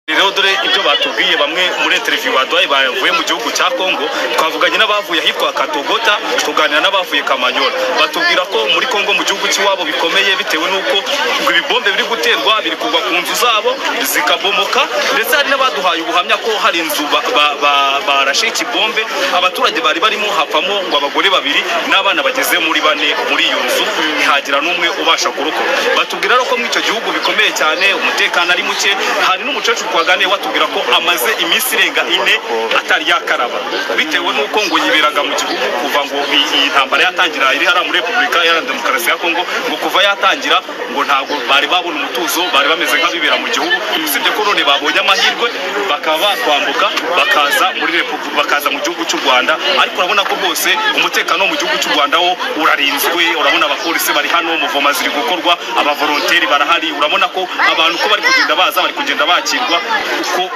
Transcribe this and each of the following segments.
Rero dore ibyo batubwiye bamwe muri interview baduhaye bavuye mu gihugu cya Kongo. Twavuganye n'abavuye ahitwa Katogota, tuganira n'abavuye Kamanyola, batubwira ko muri Kongo, mu gihugu cy'iwabo, bikomeye bitewe n'uko ngo ibibombe biri guterwa biri kugwa ku nzu zabo zikabomoka. Ndetse hari n'abaduhaye ubuhamya ko hari inzu barashe ikibombe, abaturage bari barimo hapfamo ngo abagore babiri n'abana bageze muri bane muri iyo nzu, ntihagira n'umwe ubasha kurokora. Batubwira rero ko muri icyo gihugu bikomeye cyane, umutekano ari muke. Hari n'umukecuru twaganiye watubwira ko amaze iminsi irenga 4 atari yakaraba, bitewe n'uko ngo yiberaga mu gihugu kuva ngo iyi ntambara yatangira iri hariya muri Repubulika Iharanira Demokarasi ya Kongo. Ngo kuva yatangira ngo ntabwo bari babona umutuzo, bari bameze nk'abibera mu gihugu, usibye ko none babonye amahirwe bakaba bakwambuka bakaza muri bakaza mu gihugu cy'u Rwanda. Ariko urabona ko rwose umutekano wo mu gihugu cy'u Rwanda wo urarinzwe. Urabona abapolisi bari hano, mouvement ziri gukorwa, abavolonteri barahari. Urabona ko abantu uko bari kugenda baza, bari kugenda bakirwa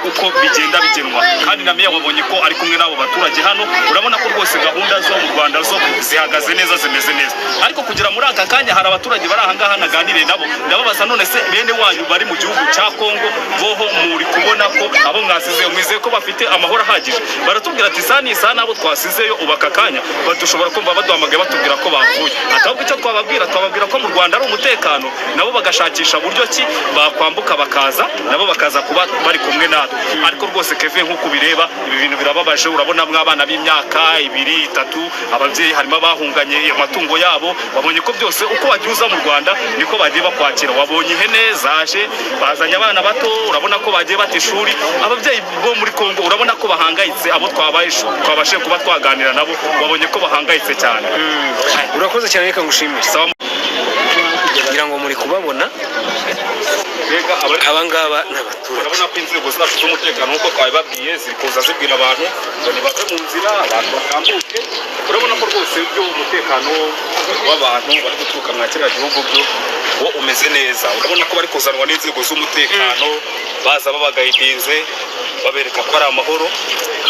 uko bigenda bigenwa. Kandi na meya wabonye ko ari kumwe n'abo baturage hano. Urabona ko rwose gahunda zo mu Rwanda zo zihagaze neza, zimeze neza. Ariko kugera muri aka kanya hari abaturage bari aha ngaha naganiriye nabo, ndababaza: "None se bene wanyu bari mu gihugu cya Kongo boho muri kubona ko abo mwasizeyo mwizeye ko bafite amahoro ahagije?" Baratubwira ati: "Isa n'isaha n'abo twasizeyo ubu aka kanya badushobora kumva baduhamagaye batubwira ko bapfuye." Ati: "Ahubwo icyo twababwira, twababwira ko mu Rwanda ari umutekano, nabo bagashakisha buryo ki bakwambuka bakaza, nabo bakaza kuba bari kumwe natwe." Ariko rwose Keve, nk'uko ubireba, ibi bintu birababaje. Urabona mw'abana b'imyaka 2, 3, ababyeyi harimo abahunganye amatungo yabo. Wabonye ko byose uko wagiye uza mu Rwanda niko bagiye bakwakira. Wabonye ihene zaje, bazanye abana bato, urabona ko bagiye bata ishuri. Ababyeyi bo muri Kongo urabona ko bahangayitse. Abo twabaye twabashije kuba twaganira nabo wabonye ko bahangayitse cyane. Urakoze cyane, reka ngushimire. Sawa. Ngira ngo muri kubabona. Mbega Aba ngaba ni abaturage. Urabona ko inzego zacu z'umutekano, nk'uko twabibabwiye, ziri kuza zibwira abantu ngo nibave mu nzira, abantu batambuke. Urabona ko rwose byo umutekano w'abantu bari guturuka mwa kiriya gihugu byo wo umeze neza. Urabona ko bari kuzanwa n'inzego z'umutekano, baza babagayidinze, babereka ko ari amahoro.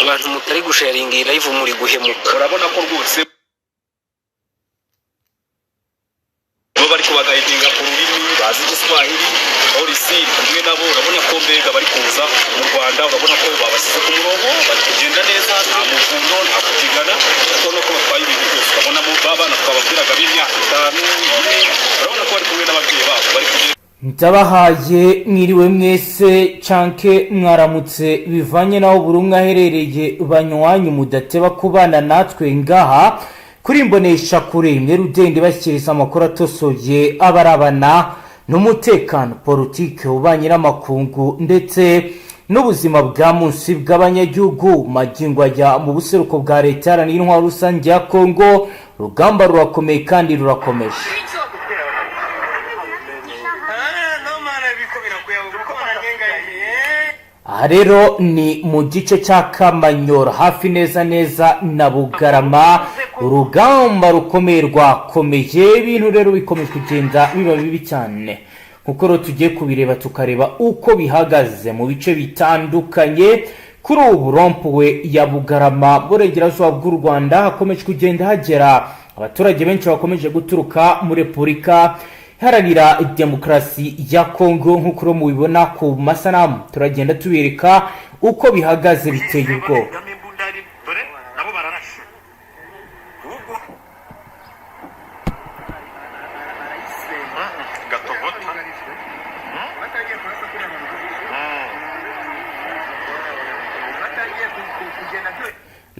Abantu mutari gusharinga iyi live muri guhemuka. Urabona ko rwose bo bari kubagayidinga ku rurimi bazi, Igiswahili. Polisi iri kumwe nabo. Urabona ko mbega bari kuza mu Rwanda, urabona ko babasize ku murongo, bari kugenda neza, nta muvundo, nta kubyigana. Urabona ko batwaye ibintu byose. Urabonamo ba bana twababwiraga b'imyaka 5, 4, urabona ko bari kumwe n'ababyeyi babo, bari kugenda. Ndabahaye mwiriwe mwese canke mwaramutse, bivanye n'aho buri umwe aherereye. Banywanyi mudateba kubana natwe ngaha kuri Imbonesha Kure imwe rudende, bashyikiriza amakuru atosoye abarabana n'umutekano, politike, ububanyi n'amakungu ndetse n'ubuzima bwa munsi bw'abanyagihugu. Magingo ajya mu buseruko bwa Leta Iharanira Intwaro Rusange ya Kongo, urugamba rurakomeye kandi rurakomeje. Aha rero ni mu gice cya Kamanyora, hafi neza neza na Bugarama. Urugamba rukomeye rwakomeye, ibintu rero bikomeje kugenda biba bibi cyane, nkuko rero tugiye kubireba, tukareba uko bihagaze mu bice bitandukanye. Kuri ubu rond-point ya Bugarama, Burengerazuba bw'u Rwanda, hakomeje kugenda hagera abaturage benshi bakomeje guturuka muri Repubulika Iharanira Demokarasi ya Kongo, nk'uko rero mubibona ku masanamu turagenda tubereka uko bihagaze, biteye ubwoba. Dore nabo bararashe ubwo Gatogota.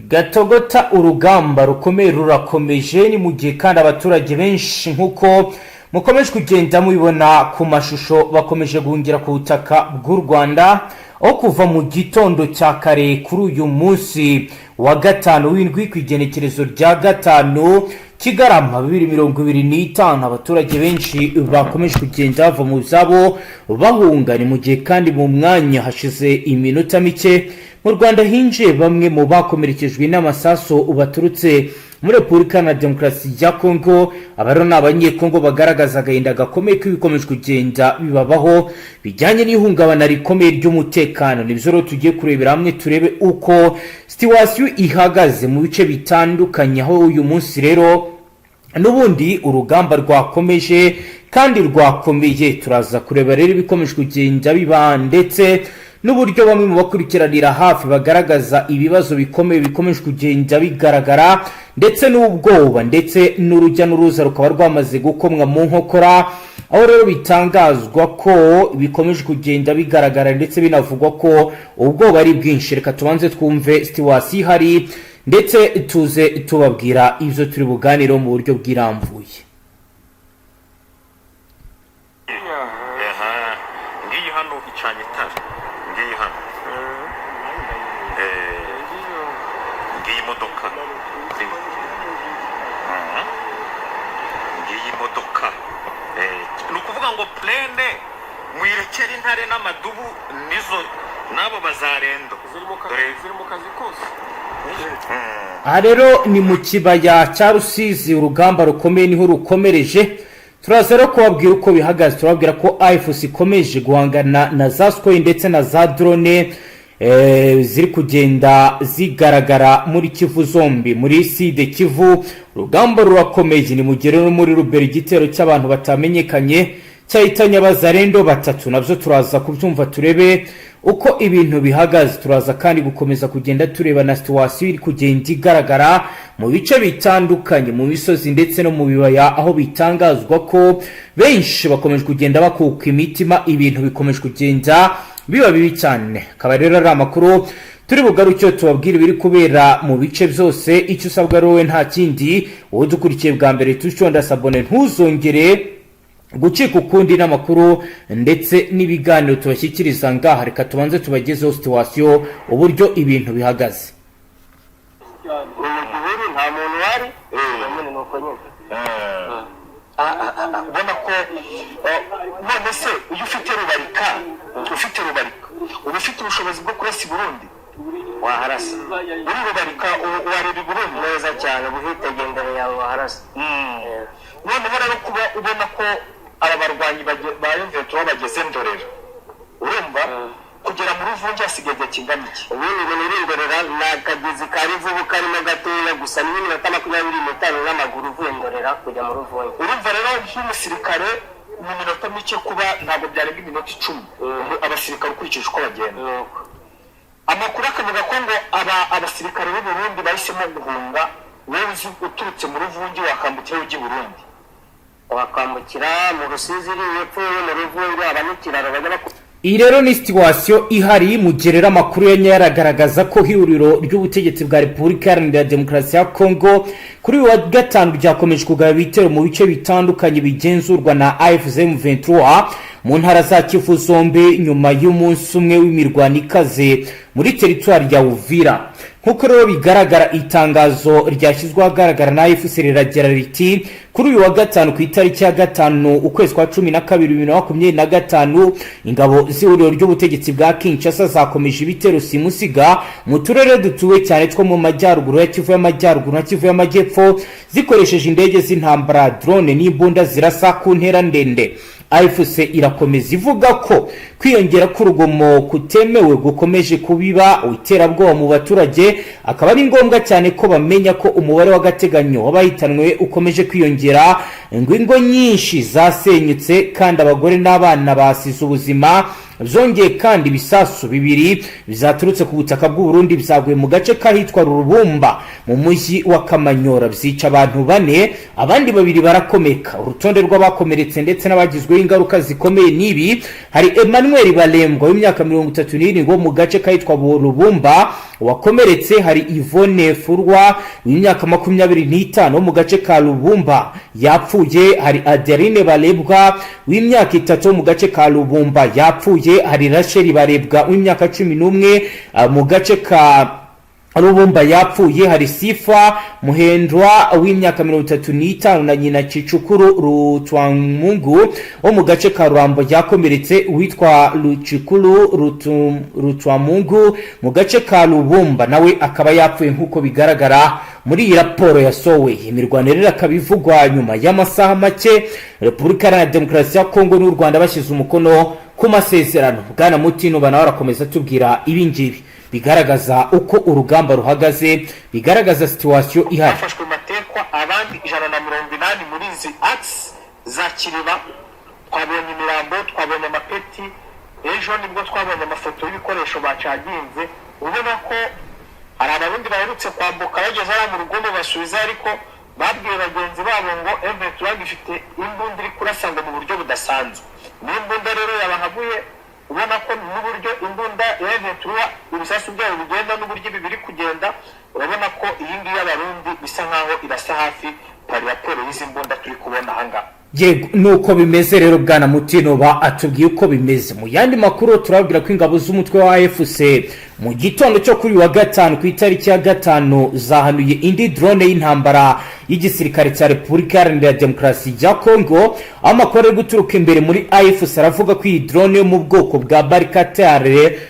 Gatogota, urugamba rukomeye rurakomeje. Ni mu gihe kandi abaturage benshi, nk'uko mukomeje kugenda mubibona ku mashusho, bakomeje guhungira ku butaka bw'u Rwanda, aho kuva mu gitondo cya kare kuri uyu munsi wa gatanu w'indwi, ku igenekerezo rya 5 Kigarama 2025, abaturage benshi bakomeje kugenda bava mu byabo bahunga. Ni mu gihe kandi mu mwanya hashize iminota mike mu Rwanda hinjiye bamwe mu bakomerekejwe n'amasasu baturutse muri Repubulika na Demokarasi ya Kongo. Aba rero ni Abanyekongo bagaragaza agahinda gakomeye k'ibikomeje kugenda bibabaho bijyanye n'ihungabana rikomeye ry'umutekano. Nibyo rero tugiye kurebera hamwe, turebe uko situation ihagaze mu bice bitandukanye, aho uyu munsi rero n'ubundi urugamba rwakomeje kandi rwakomeye. Turaza kureba rero ibikomeje kugenda biba ndetse n'uburyo bamwe mu bakurikiranira hafi bagaragaza ibibazo bikomeye bikomeje kugenda bigaragara, ndetse n'ubwoba, ndetse n'urujya n'uruza rukaba rwamaze gukomwa mu nkokora, aho rero bitangazwa ko bikomeje kugenda bigaragara ndetse binavugwa ko ubwoba ari bwinshi. Reka tubanze twumve situation ihari, ndetse tuze tubabwira ibyo turi buganireho mu buryo bwirambuye. Aha, ngiyi hano icanye itara, ngiyi hano. Ngiyi modoka. Ngiyi modoka. Ni ukuvuga ngo plaine muyirekere intare n'amadubu, nizo n'abo bazarendo. Dore Ziri mu kazi kose. Aha rero ni mu kibaya cya Rusizi, urugamba rukomeye niho rukomereje. Turaza rero kubabwira uko bihagaze. Turababwira ko AFC ikomeje guhangana na za Sukhoi ndetse na za drone ziri kugenda zigaragara muri Kivu zombi, muri Sud Kivu urugamba rurakomeye. Ni mu gihe rero muri Rubero igitero cy'abantu batamenyekanye cyahitanye abazarendo batatu, nabyo turaza kubyumva, turebe uko ibintu bihagaze. Turaza kandi gukomeza kugenda tureba na situation iri kugenda igaragara mu bice bitandukanye, mu misozi ndetse no mu bibaya, aho bitangazwa ko benshi bakomeje kugenda bakuka imitima, ibintu bikomeje kugenda biba bibi cyane. Akaba rero ari amakuru turi bugaruke tubabwire ibiri kubera mu bice byose. Icyo usabwa rero nta kindi, wowe dukurikiye bwa mbere, tuconda s'abonner, ntuzongere gucika ukundi n'amakuru ndetse n'ibiganiro tubashyikiriza ngaha. Reka tubanze tubagezeho situation, uburyo ibintu bihagaze. Ni mu gihuru, nta muntu uhari nyine, ni uko nyine. Ubona ko none se iyo ufite Rubarika, ufite Rubarika, uba ufite ubushobozi bwo kurasa i Burundi? Waharasa. Uri Rubarika wareba i Burundi. Neza cyane, uba uhitegeye imbere yawe, waharasa. Noneho rero kuba ubona ko aba barwanyi ba M23 bageze Ndorera, urumva kugera mu Ruvunge hasigaye igihe kingana iki? Ubundi ibintu uri Ndorera ni akagezi ka Ruvubu karimo gatoya gusa, ni iminota 25 n'amaguru uvuye Ndorera kujya mu Ruvunge. Urumva rero nk'umusirikare mu minota mike, kuba ntabwo byarenga iminota 10, abasirikare ukurikije uko bagenda. Nuko. Amakuru akavuga ko ngo aba abasirikare b'u Burundi bahisemo guhunga. Wowe uzi uturutse mu Ruvunge wakambukira ujya i Burundi? Wakambukira mu Rusizi iri hepfo yo mu Ruvunge, haba n'ikiraro bajya baku Iyi rero ni situation ihari, mu gihe rero amakuru ya nyayo aragaragaza ko ihuriro ry'ubutegetsi bwa Repubulika Iharanira Demokarasi ya Kongo kuri uyu wa gatanu ryakomeje kugaba ibitero mu bice bitandukanye bigenzurwa na AFC M23 mu ntara za Kivu zombi, nyuma y'umunsi umwe w'imirwano ikaze muri teritwari ya Uvira. Nk'uko rero bigaragara, itangazo ryashyizweho ahagaragara na AFC riragira riti: "Kuri uyu wa gatanu, ku itariki ya 5 ukwezi kwa 12 2025, ingabo z'ihuriro ry'ubutegetsi bwa Kinshasa zakomeje ibitero simusiga mu turere dutuwe cyane two mu majyaruguru ya Kivu y'Amajyaruguru na Kivu y'Amajyepfo, zikoresheje indege z'intambara, drone n'imbunda zirasa ku ntera ndende." AFC irakomeza ivuga ko kwiyongera k'urugomo kutemewe gukomeje kubiba iterabwoba mu baturage, akaba ari ngombwa cyane ko bamenya ko umubare w'agateganyo w'abahitanwe ukomeje kwiyongera, ngo ingo nyinshi zasenyutse kandi abagore n'abana basize ubuzima. Byongeye kandi, ibisasu bibiri bizaturutse ku butaka bw'u Burundi byaguye mu gace k'ahitwa Rubumba mu mujyi wa Kamanyora, byica abantu bane, abandi babiri barakomeka. Urutonde rw'abakomeretse ndetse n'abagizweho ingaruka zikomeye n'ibi: hari Emmanuel Barembwa w'imyaka 37 wo mu gace k'ahitwa Rubumba wakomeretse, hari Yvonne Furwa w'imyaka 25 wo mu gace ka Rubumba yapfuye, hari Adeline Barebwa w'imyaka 3 wo mu gace ka Rubumba yapfuye, hari Rachel Barebwa w'imyaka 11 mu gace ka Rubumba yapfuye, hari Sifa Muhendwa w'imyaka 35 na nyina Kicukuru Rutwamungu wo mu gace ka Rurambo yakomeretse, uwitwa Rucikuru Rutwamungu mu gace ka Rubumba nawe akaba yapfuye, nk'uko bigaragara muri iyi raporo yasohowe. Imirwano rero ikaba ivugwa nyuma y'amasaha make Repubulika Iharanira Demokarasi ya Kongo n'u Rwanda bashyize umukono ku masezerano. Bwana Mutino nawe arakomeza atubwira ibi ngibi bigaragaza uko urugamba ruhagaze, bigaragaza situation ihari. Hafashwe matekwa abandi 180 muri izi axe za Kiriba. Twabonye imirambo, twabonye amapeti. Ejo nibwo twabonye amafoto y'ibikoresho bacaginze. Ubona ko hari Abarundi baherutse kwambuka, bageze hariya mu Rugombo basubiza, ariko babwiye bagenzi babo ngo M23 ifite imbunda iri kurasa ngo mu buryo budasanzwe. N'imbunda rero yabahaguye, ubona ko n'uburyo imbunda ya M23 ibisasu byayo bigenda n'uburyo ibi biri kugenda, urabona ko iyi ngiyi y'Abarundi bisa nkaho irasa hafi par rapport y'izi mbunda turi kubona ahangaha. Yego, nuko bimeze rero. Bwana Mutinoba atubwiye uko bimeze. Mu yandi makuru, turababwira ko ingabo z'umutwe wa AFC mu gitondo cyo kuri uyu wa gatanu, ku itariki ya 5, zahanuye indi drone y'intambara y'igisirikare cya Repubulika Iharanira Demokarasi ya Kongo. Aho amakuru ari guturuka imbere muri AFC aravuga ko iyi drone yo mu bwoko bwa Bayraktar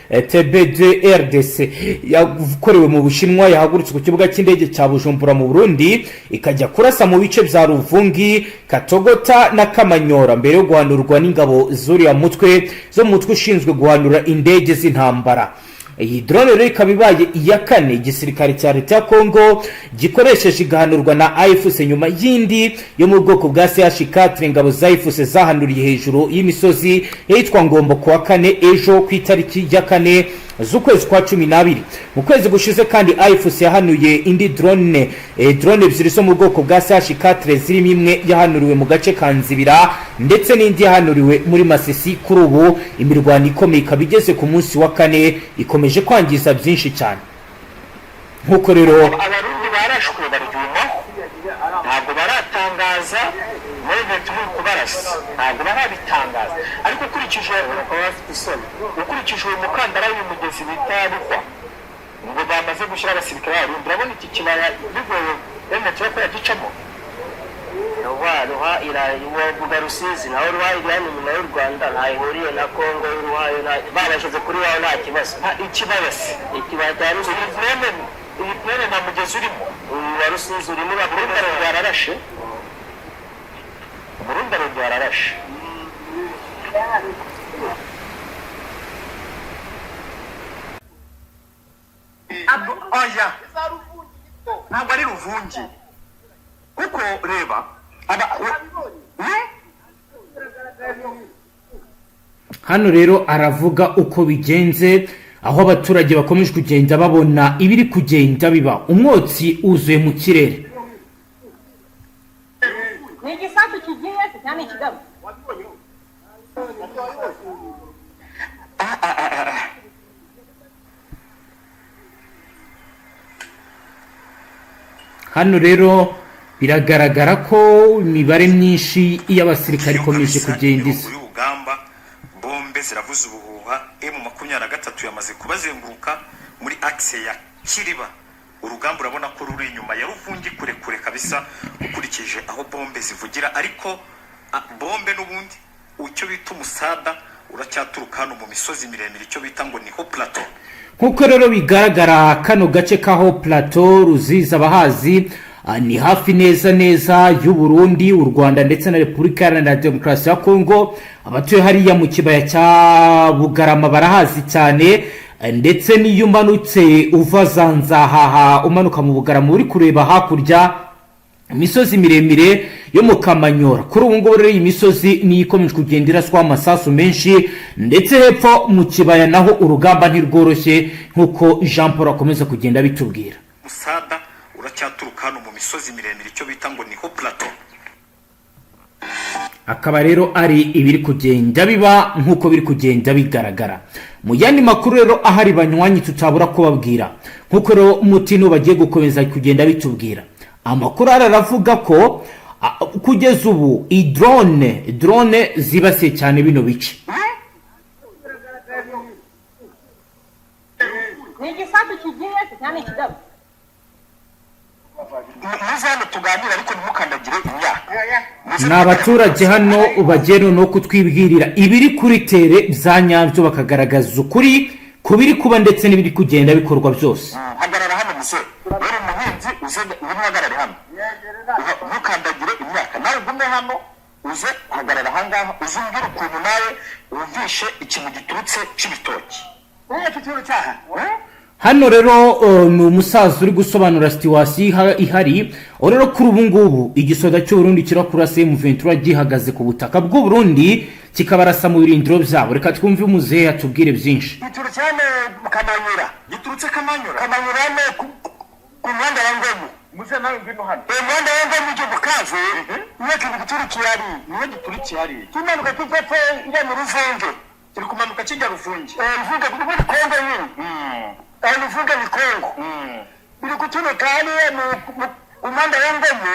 TB2 RDC yakorewe mu Bushinwa yahagurutse ku kibuga cy'indege cya Bujumbura mu Burundi, ikajya kurasa mu bice bya Ruvungi, Katogota na Kamanyora, mbere yo guhanurwa n'ingabo z'uriya mutwe, zo mu mutwe ushinzwe guhanura indege z'intambara. Iyi drone rero ikaba ibaye iya kane igisirikare cya leta ya Kongo gikoresheje igahanurwa na AFC, nyuma y'indi yo mu bwoko bwa CH4 ingabo za AFC zahanuriye hejuru y'imisozi yitwa Ngombo kuwa kane, ejo ku itariki ya 4 z'ukwezi kwa 12. Mu kwezi gushize kandi AFC yahanuye indi drone ebyiri zo mu bwoko bwa CH4, zirimo imwe yahanuriwe mu gace ka Nzibira ndetse n'indi yahanuriwe muri Masisi. Kuri ubu imirwano ikomeye ikaba igeze ku munsi wa kane, ikomeje kwangiza byinshi cyane, nk'uko rero Abarundi barashwe baryumaho, ntabwo baratangaza muri turi kubarasa, ntabwo barabitangaza, ariko ukurikije Bakaba bafite isoni. Ukurikije uwo mukandara w'uyu mugezi bita Ruhwa ngo bamaze gushyira abasirikare b'Abarundi, urabona iki kibaya bigoye M23 ko yagicamo. Ruha wavuga Rusizi, naho Ruha iri hano inyuma y'u Rwanda, ntaho ihuriye na Kongo. Ruha yo babashyize kuri wawe nta kibazo. Ikibaya se? Ikibaya cya Iyi Rusizi. plaine, iyi plaine nta mugezi urimo. Uyu wa Rusizi urimo. Umurundi arongera ararashe, Umurundi arongera ararashe. Oya, ntabwo ari Ruvungi, kuko reba aba Hano rero aravuga uko bigenze, aho abaturage bakomeje kugenda babona ibiri kugenda biba, umwotsi wuzuye mu kirere. Ni igisasu kigiye se cyangwa ni ikigabo? Hano rero biragaragara ko imibare myinshi y'abasirikare ikomeje kugenda isa. Imirongo y'urugamba, bombe ziravuza ubuhuha. M23 yamaze kubazenguruka muri axe ya Kiriba. Urugamba urabona ko ruri inyuma ya Ruvungi kure kure kabisa, ukurikije aho bombe zivugira. Ariko bombe n'ubundi icyo bita umusada uracyaturuka hano mu misozi miremire, icyo bita ngo ni haut plateau. Nk'uko rero bigaragara, kano gace kaho plateau Ruzizi abahazi, ni hafi neza neza y'u Burundi, u Rwanda ndetse na Repubulika Iharanira Demokarasi ya Kongo. Abatuye hariya mu kibaya cya Bugarama barahazi cyane, ndetse n'iyo umanutse uva za Nzahaha umanuka mu Bugarama, uri kureba hakurya imisozi miremire yo mu Kamanyora. Kuri ubu ngubu rero iyi misozi niyo ikomeje kugenda iraswaho amasasu menshi, ndetse hepfo mu kibaya naho urugamba ntirworoshye, nk'uko Jean Paul akomeza kugenda abitubwira. Musada uracyaturuka hano mu misozi miremire, icyo bita ngo ni haut plateau. Akaba rero ari ibiri kugenda biba nk'uko biri kugenda bigaragara. Mu yandi makuru rero ahari, banywanyi, tutabura kubabwira, nk'uko rero Mutino bagiye gukomeza kugenda bitubwira, amakuru ahari aravuga ko kugeza ubu drone zibasiye cyane bino bice. Ni igisasu kigiye se cyangwa ni ikigabo? Muze hano tuganire, ariko ntimukandagire imyaka. Muze. Ni abaturage hano bagiye noneho kutwibwirira ibiri kuri terrain bya nyabyo, bakagaragaza ukuri ku biri kuba ndetse n'ibiri kugenda bikorwa byose. Hagarara hano musore, uri umuhinzi, uze urimo uhagarare hano. Ntukandagire imyaka. Nawe ugume hano, uze guhagarara ahangaha, uze umbwire ukuntu nawe wumvishe ikintu giturutse cy'ibitoki. Hano rero ni umusaza uri gusobanura situation ihari, aho rero kuri ubu ngubu igisoda cy'Uburundi kirakurasa M23 gihagaze ku butaka bw'Uburundi. kikabarasa mu birindiro byabo. Reka twumve umuzehe atubwire byinshi. Giturutse hano mu Kamanyura. Giturutse Kamanyura. Kamanyura hano ku muhanda wa Ngomu. Muze nawe ngwino hano. Uwo muhanda wa Ngomu ujya Bukavu, niyo kintu giturikiye hariya. Niwe giturikiye hariya. Kimanuka kijya epfo ijya mu Ruvunge. Kiri kumanuka kijya Ruvunge. Ruvunge muri Kongo nyine. Ruvunge ni Kongo. Biri guturuka hariya ku muhanda wa Ngomu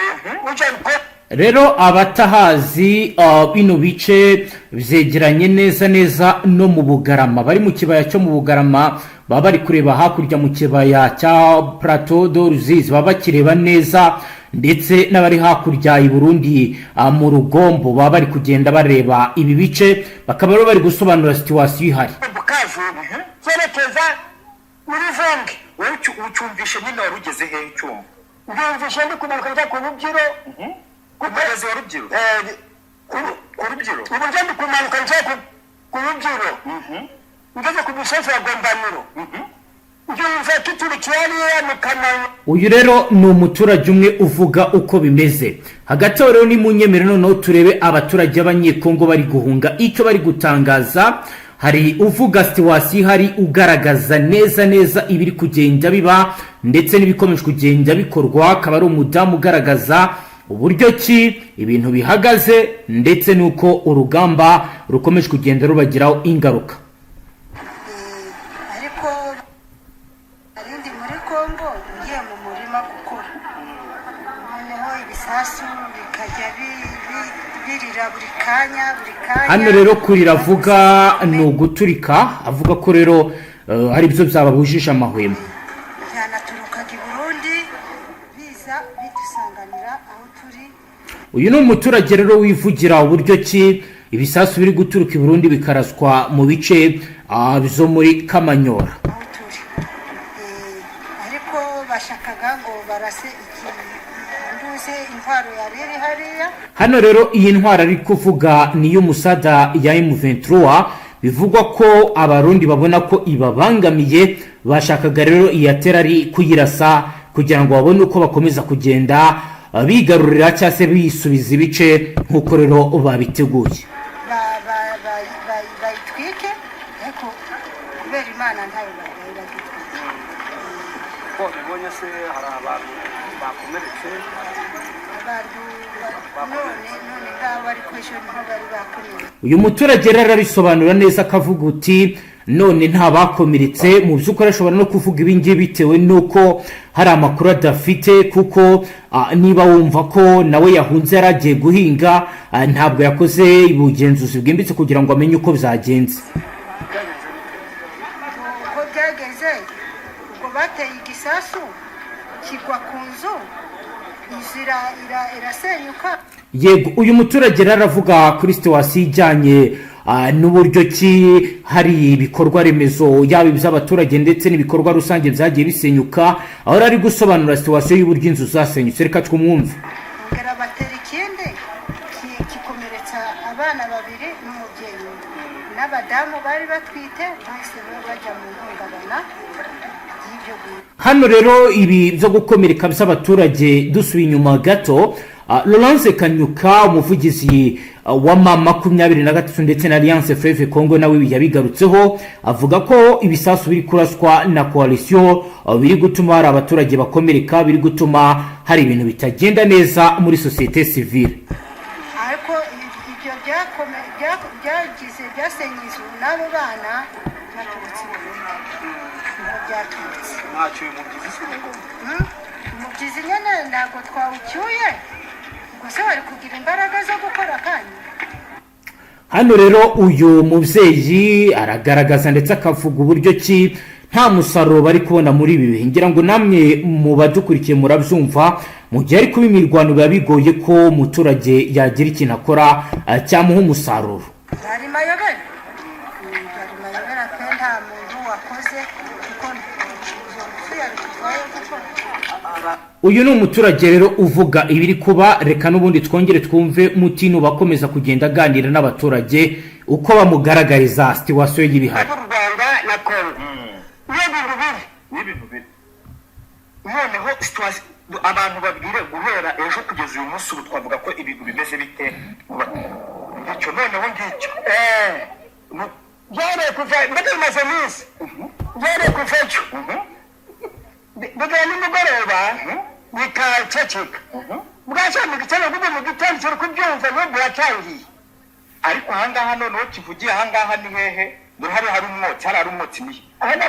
ujya Kongo. Rero abatahazi, bino bice byegeranye neza neza no mu Bugarama. Bari mu kibaya cyo mu Bugarama baba bari kureba hakurya mu kibaya cya Plateau de Ruzizi, baba bakireba neza, ndetse n'abari hakurya i Burundi, mu Rugombo, baba bari kugenda bareba ibi bice, bakaba rero bari gusobanura situation ihari. Bukavu cyerekeza muri Ruvunge. Wowe ucyumvishe nyine wari ugeze hehe ucyumva? Ndumvishe ndi kumanuka njya ku Rubyiro. Ku mugezi wa Rubyiro? Ku Rubyiro. Ubu njya ndi kumanuka njya ku Rubyiro, ngeze ku musozi wa Gombaniro, ndumva tuturikiye hariya mu Kamanyu. Uyu rero ni umuturage umwe uvuga uko bimeze. Hagati aho rero, ni mu nyemere noneho turebe abaturage b'Abanyekongo bari guhunga icyo bari gutangaza. Hari uvuga situation ihari, ugaragaza neza neza ibiri kugenda biba ndetse n'ibikomeje kugenda bikorwa, akaba ari umudamu ugaragaza uburyo ki ibintu bihagaze ndetse n'uko urugamba rukomeje kugenda rubagiraho ingaruka. Ariko arindi muri Kongo ngiye mu murima gukora, noneho ibisasu bikajya birira buri kanya, buri kanya. Hano rero kurira avuga ni uguturika, avuga ko rero ari byo byababujije amahwemo. Byanaturukaga i Burundi biza bidusanganira aho turi. Uyu ni umuturage rero wivugira uburyo ki ibisasu biri guturuka i Burundi bikaraswa mu bice byo muri Kamanyora. Aho turi. Ariko bashakaga ngo barase iki nduze intwaro yari iri hariya. Hano rero iyi ntwaro ari kuvuga ni iy'umusada ya M23, bivugwa ko Abarundi babona ko ibabangamiye. Bashakaga rero iyatera ari kuyirasa kugira ngo babone uko bakomeza kugenda bigarurira cyangwa se bisubiza ibice nk'uko rero babiteguye. Bayitwike, ariko kubera Imana ntayo bari bagitwike. Ko bibonye se hari abantu bakomeretse? Abantu none ngabo, ariko ejo niho bari bakomeretse. Uyu muturage rero arabisobanura neza, akavuga uti none nta bakomeretse. Mu by'ukuri ashobora no kuvuga ibi ngibi bitewe n'uko hari amakuru adafite, kuko niba wumva ko nawe yahunze yari agiye guhinga, ntabwo yakoze ubugenzuzi bwimbitse kugira ngo amenye uko byagenze. Uko byageze, ubwo bateye igisasu kigwa ku nzu, inzu irasenyuka. Yego, uyu muturage rero aravuga kuri situation ijyanye n'uburyo ki hari ibikorwa remezo, yaba iby'abaturage ndetse n'ibikorwa rusange, byagiye bisenyuka, aho yari ari gusobanura situation y'uburyo inzu zasenyutse. Reka twumwumve. Bongera batera ikindi gikomeretsa abana babiri n'umubyeyi umwe n'abadamu bari batwite, bahise bajya mu ihungabana y'ibyo bintu. Hano rero ibi byo gukomereka by'abaturage, dusubiye inyuma gato, Laurence Kanyuka, umuvugizi wa M23 ndetse na Alliance Fleuve Congo, nawe yabigarutseho, avuga ko ibisasu biri kuraswa na coalition biri gutuma hari abaturage bakomereka, biri gutuma hari ibintu bitagenda neza muri société civile. Ariko ibyo byagize byasenye inzu n'abo bana baturutse i Burundi, niho byaturutse. Ntacyo uyu mubyizi se ngo? Umubyizi nyine ntabwo twawucyuye, ubwo se wari kugira imbaraga zo gukora akanya? Hano rero uyu mubyeyi aragaragaza ndetse akavuga uburyo ki nta musaruro bari kubona muri ibi bihe. Ngira ngo namwe mu badukurikiye murabyumva, mu gihe ari kuba imirwano biba bigoye ko umuturage yagira ikintu akora cyamuha umusaruro. Byari mayobera. Byari mayobera pe, nta muntu wakoze kuko izo ngufu yari kuvayo gukora. Uyu ni umuturage rero uvuga ibiri kuba. Reka n'ubundi twongere twumve Mutino bakomeza kugenda aganira n'abaturage uko bamugaragariza situation y'ibihari. U Rwanda na Kongo niyo bintu bibi. Ni ibintu bibi. Noneho situation abantu babwire, guhera ejo kugeza uyu munsi, ubu twavuga ko ibintu bimeze bite mu baturage? Icyo noneho ngicyo. Byareye kuva mbega bimaze iminsi, byareye kuva ejo bigera nimugoroba bikaceceka, bwacya mu gitondo, kuko mu gitondo turi kubyumva n'ubu buratangiye. Ariko ahangaha noneho kivugiye, ahangaha ni hehe? Dore hariya hari umwotsi, hariya hari umwotsi nihe? Ahana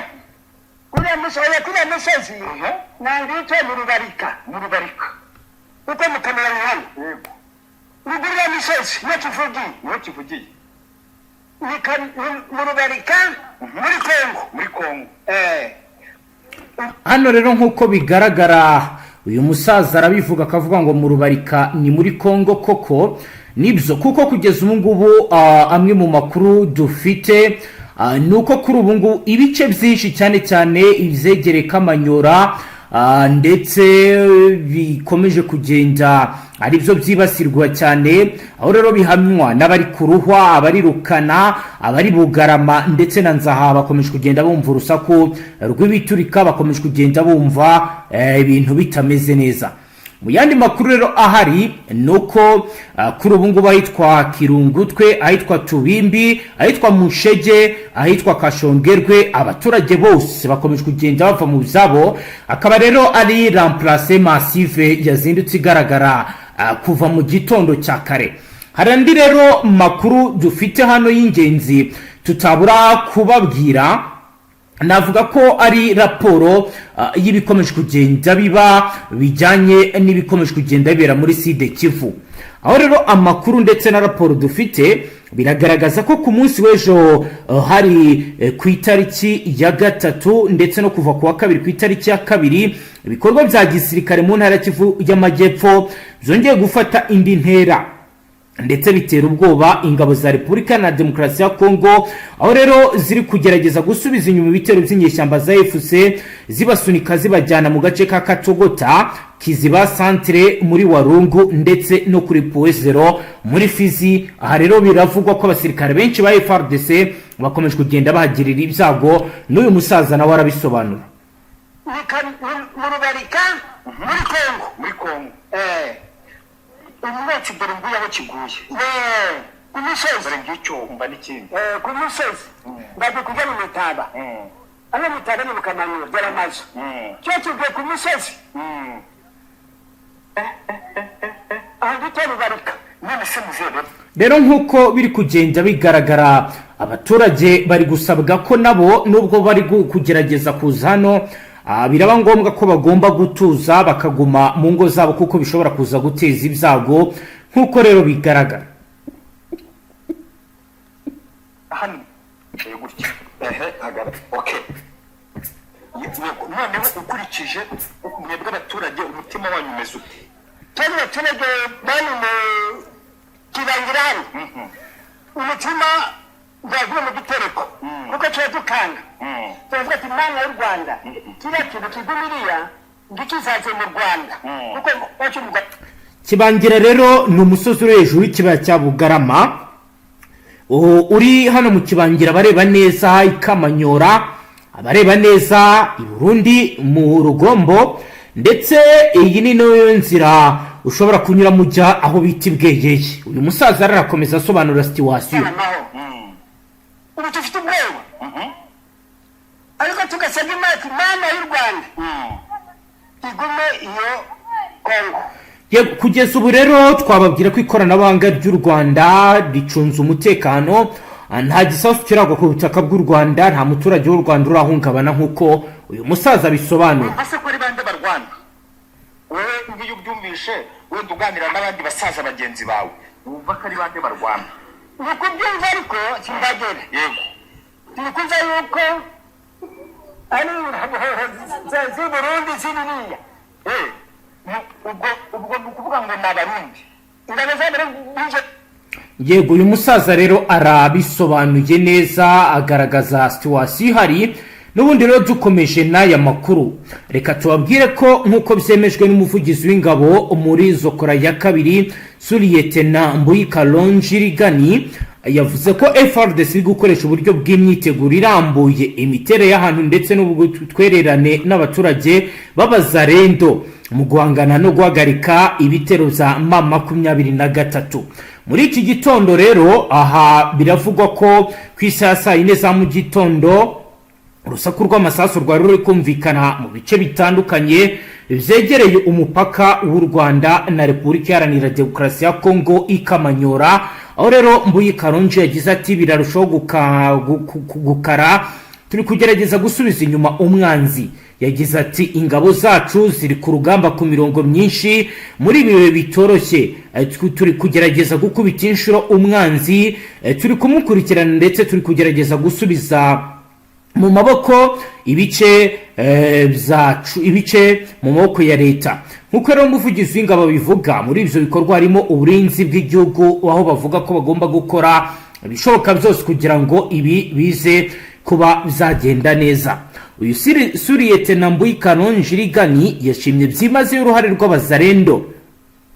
kuriya musozi, kuriya musozi nangitwe mu Rubarika. Mu Rubarika. Uko mukamera ni hano. Ruguru ya misozi niyo tuvugiye. Niho kivugiye. Ni mu Rubarika, muri Kongo. Muri Kongo. Hano rero nk'uko bigaragara, uyu musaza arabivuga akavuga ngo mu Rubarika ni muri Kongo. Koko nibyo, kuko kugeza ubu ngubu amwe mu makuru dufite ni uko kuri ubu ngubu ibice byinshi, cyane cyane ibyegereye Kamanyora, ndetse bikomeje kugenda aribyo byibasirwa cyane. Aho rero bihamywa n'abari ku Ruhwa, abari Rukana, abari Bugarama ndetse na Nzaha, bakomeje kugenda bumva urusaku rw'ibiturika, bakomeje kugenda bumva ibintu bitameze neza. Mu yandi makuru rero ahari ni uko kuri ubu ngubu ahitwa Kirungutwe, ahitwa Tubimbi, ahitwa Mushege, ahitwa Kashongerwe, abaturage bose bakomeje kugenda bava mu byabo. Akaba rero ari remplacement massive yazindutse igaragara kuva mu gitondo cya kare. Hari andi rero makuru dufite hano y'ingenzi tutabura kubabwira. Navuga ko ari raporo y'ibikomeje kugenda biba bijyanye n'ibikomeje kugenda bibera muri Sud Kivu. Aho rero amakuru ndetse na raporo dufite biragaragaza ko ku munsi w'ejo hari ku itariki ya 3, ndetse no kuva ku wa kabiri ku itariki ya 2, ibikorwa bya gisirikare mu ntara ya Kivu y'Amajyepfo byongeye gufata indi ntera, ndetse bitera ubwoba ingabo za Repubulika na Demokarasi ya Kongo. Aho rero ziri kugerageza gusubiza inyuma ibitero by'inyeshyamba za AFC, zibasunika zibajyana mu gace ka Katogota, Kiziba centre muri Warungu, ndetse no kuri Point Zéro muri Fizi. Aha rero biravugwa ko abasirikare benshi ba FARDC bakomeje kugenda bahagirira ibyago. N'uyu musaza nawe arabisobanura. Ni mu Rubarika, muri Kongo. Muri Kongo. Umwotsi dore nguyu aho kiguye ku musozi. Dore ngicyo, umva n'ikindi. Ku musozi bagiye kujya mu Mitaba. Hano Mitaba ni mu Kamanura, dore amazu cyo kivuye ku musozi aho bita Rubarika. None se muzehe? Rero nk'uko biri kugenda bigaragara, abaturage bari gusabwa ko nabo nubwo bari kugerageza kuza hano, biraba ngombwa ko bagomba gutuza bakaguma mu ngo zabo, kuko bishobora kuza guteza ibyago nk'uko rero bigaragara. Hano gutya, ehe, hagara, okay. Yego, noneho ukurikije mwebwe abaturage, umutima wanyu umeze ute? Twebwe abaturage bari mu Kibangira hano, umutima waguye mu gitereko, kuko tuba dukanga, turavuga ati: "Mana y'u Rwanda, kiriya kintu kigumiriya ntikizaze mu Rwanda," kuko wacu mu Rwanda. Kibangira rero ni umusozi uri hejuru y'ikibaya cya Bugarama. Uri hano mu Kibangira abareba neza i Kamanyora, abareba neza i Burundi mu Rugombo, ndetse iyi ni nayo nzira ushobora kunyura mujya aho bita Ibweyeye. Uyu musaza arakomeza asobanura situation. Amahoro, ubu dufite ubwoba, ariko tugasabwa Imana, Imana y'u Rwanda igume iyo Kongo. Yego, kugeza ubu rero twababwira ko ikoranabuhanga ry'u Rwanda ricunze umutekano. Nta gisasu kiragwa ku butaka bw'u Rwanda, nta muturage w'u Rwanda urahungabana nk'uko uyu musaza abisobanura. Ese ko ari bande barwana? Wowe ngiyo ubyumvishe, wenda uganira n'abandi basaza bagenzi bawe, wumva ko ari bande barwana? Ni ukubyumva ariko simbagera. Turi kumva yuko ari z'i Burundi ziririya. Ubwo ni ukuvuga ngo ni Abarundi? Ingabo z'Abarundi. Yego, uyu musaza rero arabisobanuye neza, agaragaza situation ihari. N'ubundi rero dukomeje n'aya makuru, reka tubabwire ko nk'uko byemejwe n'umuvugizi w'ingabo muri zokora ya kabiri, sous-lieutenant Mbuyi Kalonji Rigani, yavuze ko FARDC iri gukoresha uburyo bw'imyiteguro irambuye, imiterere y'ahantu ndetse n'ubutwererane n'abaturage b'Abazarendo mu guhangana no guhagarika ibitero bya M23. Muri iki gitondo rero, aha biravugwa ko ku isaha ya saa 4 za mu gitondo urusaku rw'amasasu rwari ruri kumvikana mu bice bitandukanye byegereye umupaka w'u Rwanda na Repubulika Iharanira Demokarasi ya Kongo i Kamanyora, aho rero Mbuyi Karonji yagize ati: "Birarushaho gukara, turi kugerageza gusubiza inyuma umwanzi." Yagize ati: "Ingabo zacu ziri ku rugamba ku mirongo myinshi muri ibi bihe bitoroshye. Turi kugerageza gukubita inshuro umwanzi, turi kumukurikirana ndetse turi kugerageza gusubiza mu maboko ibice byacu, ibice mu maboko ya leta." Nk'uko rero umuvugizi w'ingabo bivuga, muri ibyo bikorwa harimo uburinzi bw'igihugu, aho bavuga ko bagomba gukora ibishoboka byose kugira ngo ibi bize kuba byagenda neza. Uyu Suriyetena Mbuyi Kalonji Rigani yashimye byimazeyo uruhare rw'Abazarendo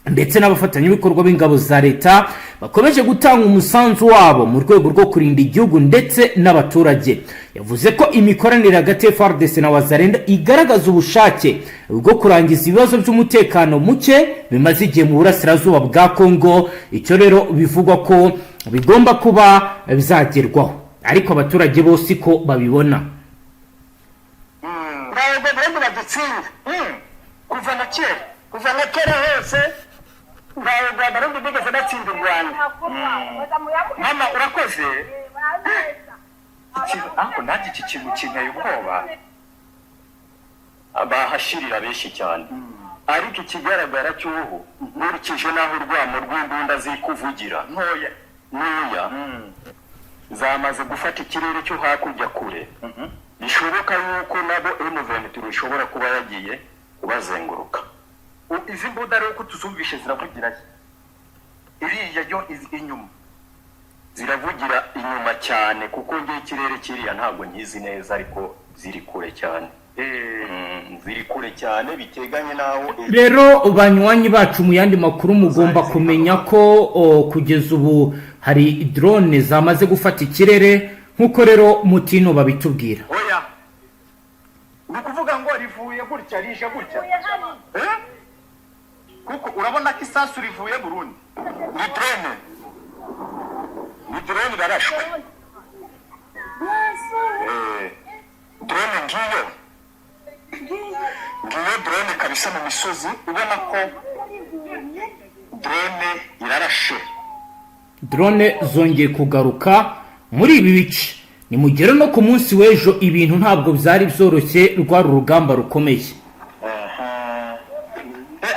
ndetse n'abafatanyabikorwa b'ingabo za leta bakomeje gutanga umusanzu wabo mu rwego rwo kurinda igihugu ndetse n'abaturage. Yavuze ko imikoranire hagati ya FARDC na Wazarendo igaragaza ubushake bwo kurangiza ibibazo by'umutekano muke bimaze igihe mu burasirazuba bwa Kongo. Icyo rero bivugwa ko bigomba kuba byagerwaho, ariko abaturage bose ko babibona. Ntabwo Burundi badutsinda kuva na kera, kuva na kera hose ntabwo Abarundi bigeze batsinda u Rwanda. Mama, urakoze. Ariko nanjye iki kintu kinteye ubwoba. Bahashirira benshi cyane, ariko ikigaragara cy'ubu, nkurikije n'aho urwamo rw'imbunda ziri kuvugira, ntoya, ntoya zamaze gufata ikirere cyo hakurya kure, bishoboka yuko nabo M23 ishobora kuba yagiye kubazenguruka. Izi mbunda rero ko tuzumvishe ziravugira he? Iriya yo inyuma? Ziravugira inyuma cyane, kuko ngewe ikirere kiriya ntabwo nkizi neza, ariko ziri kure cyane. Ziri kure cyane biteganye n'aho Rero banywanyi bacu, mu yandi makuru mugomba kumenya ko kugeza ubu hari drone zamaze gufata ikirere, nk'uko rero mutino babitubwira. Oya, ni ukuvuga ngo rivuye gutya rije gutya. Eh? Kuko urabona ko isasu rivuye Burundi. Ni drone, ni drone irarashwe. Drone ngiyo, ngiyo drone kabisa mu misozi, ubona ko drone irarashe. Drone zongeye kugaruka muri ibi bice. Ni mu gihe no ku munsi w'ejo ibintu ntabwo byari byoroshye, rwari urugamba rukomeye.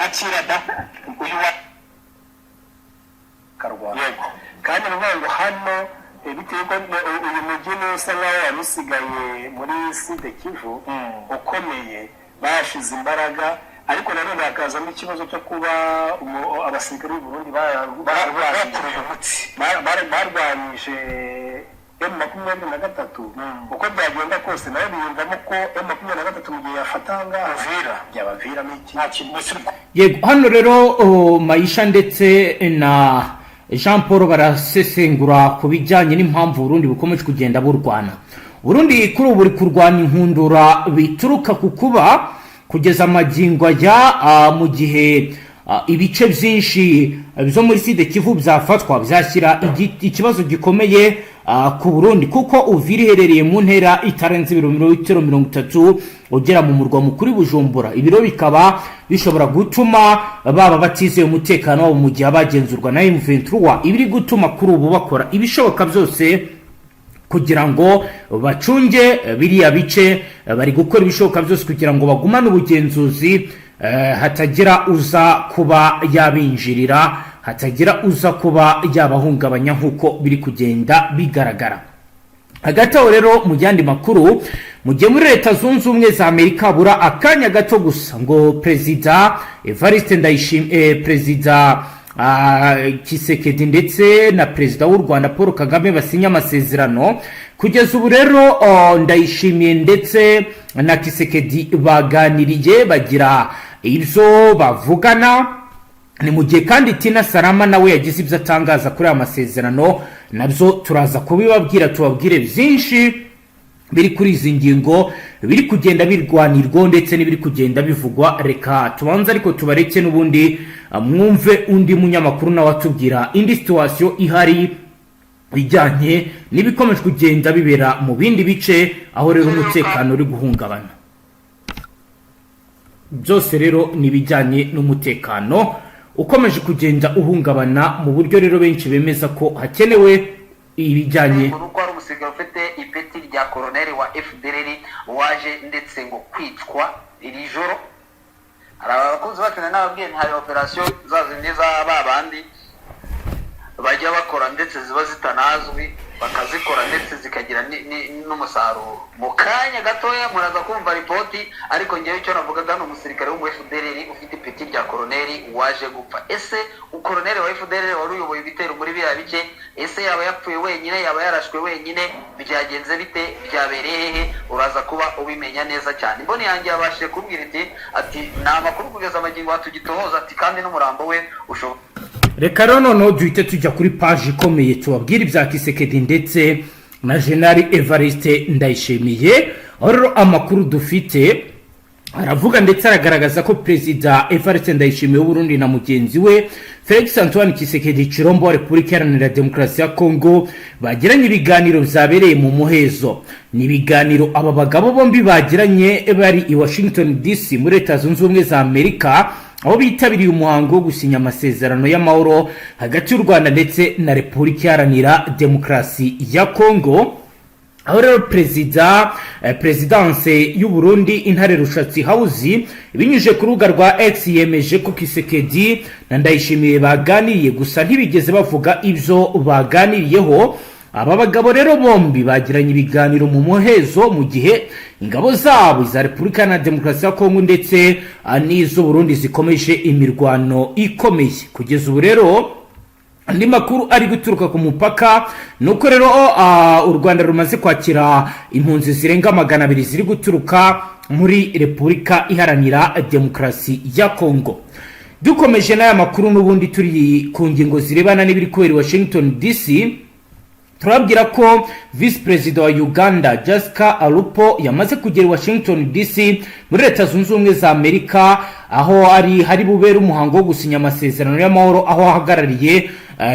Akira da uyu wa Karwanda. Yego. Kandi ni ukuvuga ngo hano bitewe ko uyu mujyi niwo usa nkaho wari usigaye muri Sud Kivu ukomeye, bashize imbaraga, ariko nanone hakazamo ikibazo cyo kuba abasirikare b'u Burundi Bakuruye umutsi. barwanyije M23. Uko byagenda kose nawe biyumvamo ko M23 mu gihe yafata aha ngaha Uvira. byabaviramo iki? Nta kintu. Yego, hano rero Mayisha ndetse na Jean Paul barasesengura ku bijyanye n'impamvu Burundi bukomeje kugenda burwana. Burundi kuri ubu buri kurwana inkundura bituruka ku kuba kugeza amagingo aya, mu gihe ibice byinshi byo muri Sud Kivu byafatwa, byashyira ikibazo gikomeye ku Burundi, kuko Uvira iherereye mu ntera itarenze ibirometero 30 ugera mu murwa mukuru Bujumbura. Ibiro bikaba bishobora gutuma baba batizeye umutekano wabo mu gihe abagenzurwa na M23, ibiri gutuma kuri ubu bakora ibishoboka byose kugira ngo bacunge biriya bice. Bari gukora ibishoboka byose kugira ngo bagumane ubugenzuzi, hatagira uza kuba yabinjirira, hatagira uza kuba yabahungabanya, nk'uko biri kugenda bigaragara. Hagati aho rero, mu yandi makuru, mu gihe muri Leta Zunze Ubumwe za Amerika habura akanya gato gusa ngo Perezida Evariste Ndayishimiye, Perezida Tshisekedi ndetse na Perezida w'u Rwanda Paul Kagame basinye amasezerano, kugeza ubu rero Ndayishimiye ndetse na Tshisekedi baganiriye, bagira ibyo bavugana. Ni mu gihe kandi Tina Salama nawe yagize ibyo atangaza kuri aya masezerano, nabyo turaza kubibabwira, tubabwire byinshi biri kuri izi ngingo biri kugenda birwanirwa ndetse n'ibiri kugenda bivugwa. Reka tubanze ariko tubareke n'ubundi. Mwumve undi munyamakuru nawe atubwira indi situation ihari ijyanye n'ibikomeje kugenda bibera mu bindi bice, aho rero umutekano uri guhungabana. Byose rero ni ibijyanye n'umutekano ukomeje kugenda uhungabana, mu buryo rero benshi bemeza ko hakenewe ibijyanye Ngo nuko hari umusirikare ufite ipeti rya koroneri wa FDLR waje ndetse ngo kwicwa iri joro. Hari abakunzi bacu nari nababwiye, hari operasiyo za zindi za ba bandi bajya bakora ndetse ziba zitanazwi, bakazikora ndetse zikagira n'umusaruro. Mu kanya gatoya muraza kumva ripoti, ariko ngewe icyo navugaga ni umusirikare wo mu FDLR ufite ipeti rya koroneri waje gupfa. Ese ukoroneri wa FDLR wari uyoboye ibitero muri biriya bice, ese yaba yapfuye wenyine, yaba yarashwe wenyine, byagenze bite, byabereye hehe? Uraza kuba ubimenya neza cyane. Imboni yanjye yabashije kumbwira iti ati ni amakuru kugeza amagingo tugitohoza, ati kandi n'umurambo we ushobora Reka rero noneho duhite tujya kuri paji ikomeye, tubabwire ibya Tshisekedi ndetse na General Evariste Ndayishimiye, aho rero amakuru dufite aravuga ndetse aragaragaza ko Perezida Evariste Ndayishimiye w'Uburundi na mugenzi we Felix Antoine Tshisekedi Tshilombo wa Repubulika Iharanira Demokarasi ya Kongo bagiranye ibiganiro byabereye mu muhezo. Ni ibiganiro aba bagabo bombi bagiranye bari i Washington DC muri Leta Zunze Ubumwe za Amerika, aho bitabiriye umuhango wo gusinya amasezerano y'amahoro hagati y'u Rwanda ndetse na Repubulika Iharanira Demokarasi ya Kongo. Aho rero perezida perezidanse y'u Burundi, Intare Rushatsi House, binyujije ku rubuga rwa X, yemeje ko Tshisekedi na Ndayishimiye baganiriye, gusa ntibigeze bavuga ibyo baganiriyeho. Aba bagabo rero bombi bagiranye ibiganiro mu muhezo, mu gihe ingabo zabo za Repubulika na Demokarasi ya Kongo ndetse n'iz'u Burundi zikomeje imirwano ikomeye. Kugeza ubu rero andi makuru ari guturuka ku mupaka ni uko rero u Rwanda rumaze kwakira impunzi zirenga 200 ziri guturuka muri Repubulika Iharanira Demokarasi ya Kongo. Dukomeje n'aya makuru n'ubundi, turi ku ngingo zirebana n'ibiri kubera i Washington DC, turababwira ko Visi Perezida wa Uganda Jessica Alupo yamaze kugera i Washington DC muri Leta Zunze Ubumwe za Amerika, aho ari hari bubere umuhango wo gusinya amasezerano y'amahoro, aho ahagarariye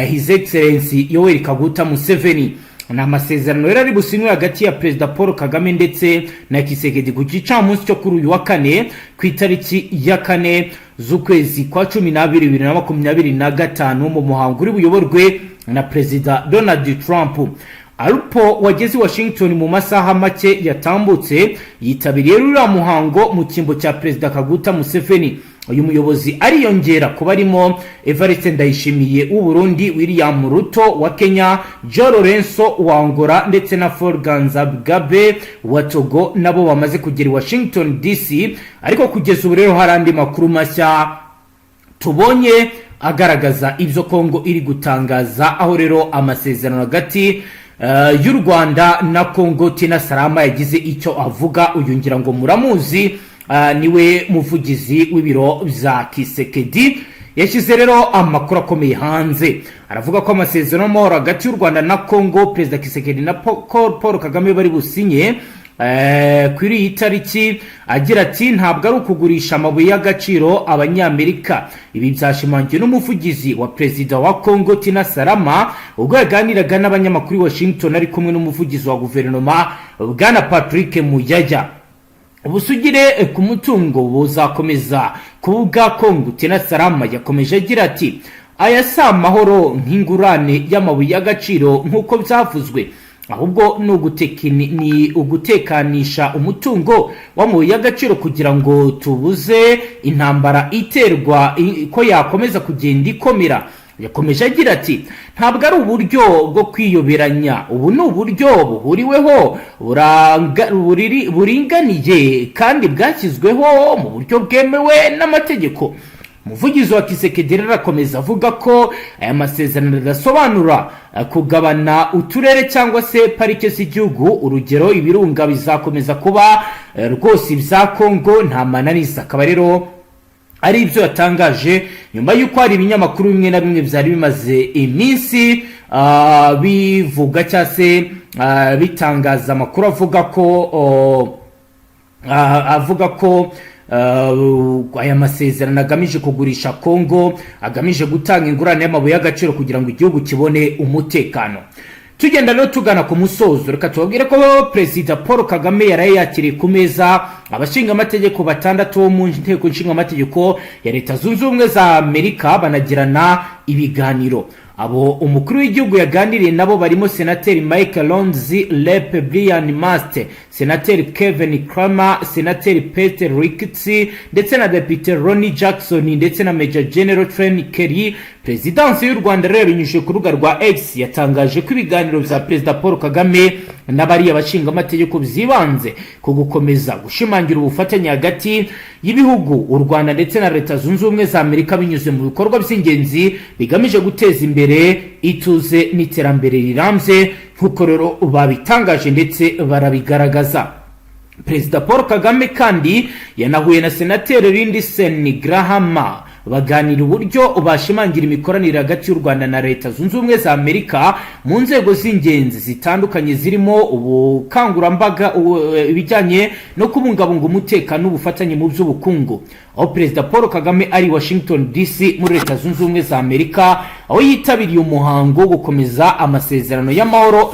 His Excellency Yoweri Kaguta Museveni. Ni amasezerano rero ari businywe hagati ya Perezida Paul Kagame ndetse na Tshisekedi ku gicamunsi cyo kuri uyu wa kane, ku itariki ya 4 z'ukwezi kwa 12 2025, mu muhango uri buyoborwe na Perezida Donald Trump. Alupo wageze i Washington mu masaha make yatambutse, yitabiriye ruriya muhango mu cyimbo cya Perezida Kaguta Museveni. Uyu muyobozi ariyongera kuba arimo Evariste Ndayishimiye w'u Burundi, William Ruto wa Kenya, João Lourenço wa Angola ndetse na Faure Gnassingbé wa Togo, nabo bamaze kugera i Washington DC. Ariko kugeza ubu rero hari andi makuru mashya tubonye agaragaza ibyo Kongo iri gutangaza, aho rero amasezerano hagati y'u Rwanda na Kongo, Tina Salama yagize icyo avuga. Uyu ngira ngo muramuzi, niwe muvugizi w'ibiro bya Tshisekedi. Yashyize rero amakuru akomeye hanze, aravuga ko amasezerano y'amahoro hagati y'u Rwanda na Kongo, Perezida Tshisekedi na Paul Kagame bari businye kuri iyi tariki. Agira ati: "Ntabwo ari ukugurisha amabuye y'agaciro Abanyamerika." Ibi byashimangiwe n'umuvugizi wa perezida wa Kongo Tina Salama, ubwo yaganiraga n'abanyamakuru i Washington ari kumwe n'umuvugizi wa guverinoma Bwana Patrick Muyaya. Ubusugire ku mutungo buzakomeza kuba ubwa Kongo. Tina Salama yakomeje agira ati: "Aya si amahoro nk'ingurane y'amabuye y'agaciro nk'uko byavuzwe, ahubwo ni ugutekanisha umutungo w'amabuye y'agaciro kugira ngo tubuze intambara iterwa ko yakomeza kugenda ikomera." Yakomeje agira ati: "Ntabwo ari uburyo bwo kwiyoberanya, ubu ni uburyo buhuriweho, buringaniye kandi bwashyizweho mu buryo bwemewe n'amategeko." Umuvugizi wa Tshisekedi rero akomeza avuga ko aya masezerano adasobanura kugabana uturere cyangwa se parike z'igihugu. Urugero, ibirunga bizakomeza kuba rwose ibya Kongo, nta mananiza. Akaba rero ari ibyo yatangaje nyuma y'uko hari ibinyamakuru bimwe na bimwe byari bimaze iminsi bivuga cyangwa se bitangaza amakuru avuga ko aya masezerano agamije kugurisha Kongo, agamije gutanga ingurane y'amabuye y'agaciro kugira ngo igihugu kibone umutekano. Tugenda rero tugana ku musozo, reka tubabwire ko Perezida Paul Kagame yaraye yakiriye ku meza abashingamategeko batandatu bo mu Nteko Nshingamategeko ya Leta Zunze Ubumwe za Amerika, banagirana ibiganiro. Abo umukuru w'igihugu yaganiriye nabo barimo Senateri Mike Rounds, Rep Brian Mast, Senateri Kevin Cramer, Senateri Pete Ricketts ndetse na Depite Ronny Jackson ndetse na Major General Trent Kelly. Perezidansi y'u Rwanda rero, binyujije ku rubuga rwa X, yatangaje ko ibiganiro bya Perezida Paul Kagame n'abariya bashingamategeko byibanze ku gukomeza gushimangira ubufatanye hagati y'ibihugu, u Rwanda ndetse na Leta Zunze Ubumwe za Amerika, binyuze mu bikorwa by'ingenzi bigamije guteza imbere ituze n'iterambere rirambye, nk'uko rero babitangaje ndetse barabigaragaza. Perezida Paul Kagame kandi yanahuye na Senateri Lindsey Graham, baganira uburyo bashimangira imikoranire hagati y'u Rwanda na Leta Zunze Ubumwe za Amerika mu nzego z'ingenzi zitandukanye, zirimo ubukangurambaga, ibijyanye no kubungabunga umutekano n'ubufatanye mu by'ubukungu. Aho Perezida Paul Kagame ari Washington DC muri Leta Zunze Ubumwe za Amerika, aho yitabiriye umuhango wo gukomeza amasezerano y'amahoro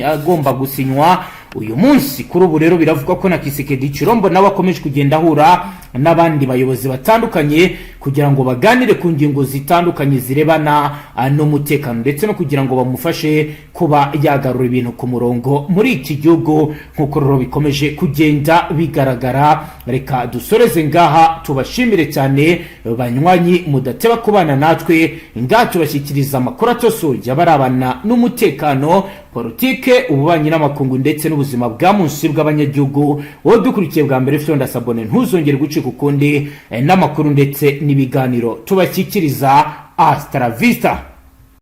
agomba gusinywa uyu munsi. Kuri ubu rero biravugwa ko na Tshisekedi Tshilombo nawe akomeje kugenda ahura n'abandi bayobozi batandukanye kugira ngo baganire ku ngingo zitandukanye zirebana n'umutekano, ndetse no kugira ngo bamufashe kuba yagarura ibintu ku murongo muri iki gihugu, nk'uko rero bikomeje kugenda bigaragara. Reka dusoreze ngaha, tubashimire cyane banywanyi mudateba kubana natwe. Ngaha tubashyikiriza amakuru atosoye abarabana n'umutekano, politike, ububanyi n'amakungu ndetse n'ubuzima bwa munsi bw'abanyagihugu. Wowe dukurikiye bwa mbere, fyonda s'abonner, ntuzongere gucika ukundi n'amakuru ndetse n'ibiganiro tubashyikiriza. Hasta la vista.